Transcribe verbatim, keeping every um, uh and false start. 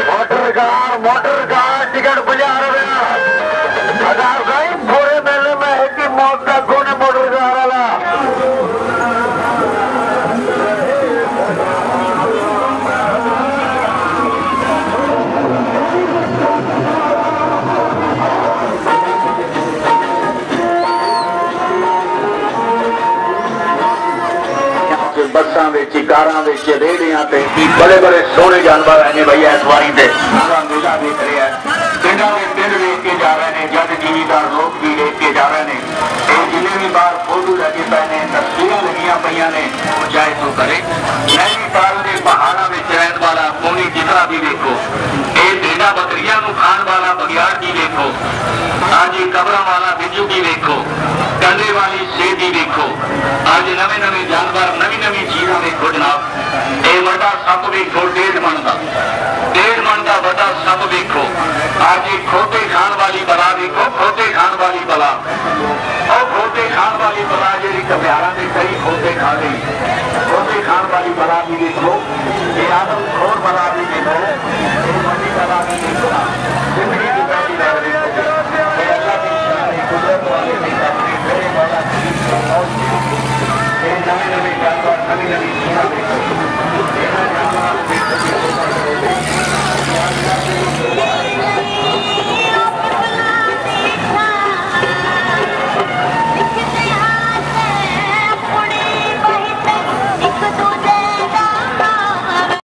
موٹر کار، موٹر کار، ٹکٹ پنجاہ روپیہ۔ خدا سائیں، پورے میلے میں ہک ہی موت دا کون ہے موٹر کار والا؟ بساں وچ، کاراں وچ، ریڑھیاں تے بڑے بڑے سوہݨے جانور آئے نے بھئی، ایس واری تے سارا میلہ ویکھ رہیا ہے۔ پنڈاں دے پنڈ ویکھ کے جا رہے نے، جٹ زمیندار لوک وی ویکھ کے جا رہے نے۔ اے جنے وی باہر فوٹو لڳے پئے نے، تصویراں لڳیاں پئیاں نے، چاہے توں کرے۔ نینی تال دے پہاڑاں وچ رہݨ والا قومی جتھا وی ویکھو، اے بھیݙاں ٻکریاں کوں کھاݨ والا بگیاڑ وی ویکھو، اڄ قبراں والا بچو وی ویکھو، ٹنڈے والی سیدی ویکھو۔ اڄ نویں نویں جانور، نویں نویں چیزاں ویکھو جناب۔ اے وݙا سپ ویکھو، ݙیڈھ من دا، ݙیڈھ من دا وݙا سپ ویکھو۔ اڄ کھوتے کھاݨ والی بلا ویکھو، کھوتے کھاݨ والی بلا۔ او کھوتے کھاݨ والی بلا جیڑھی کمیاراں دے کئی کھوتے کھا ڳئی۔ کھوتے کھاݨ والی بلا وی ݙیکھو، اے آدم خور بلا وی ݙیکھو، اے وݙی بلا وی ݙیکھو۔ زندگی دی پہلی بار ݙیکھو۔ اے اللہ دی شان ہے، قدرت والے دی تقدیر، میرے مولا دی موت۔ اے نویں نویں جانور، نویں نویں چیزاں۔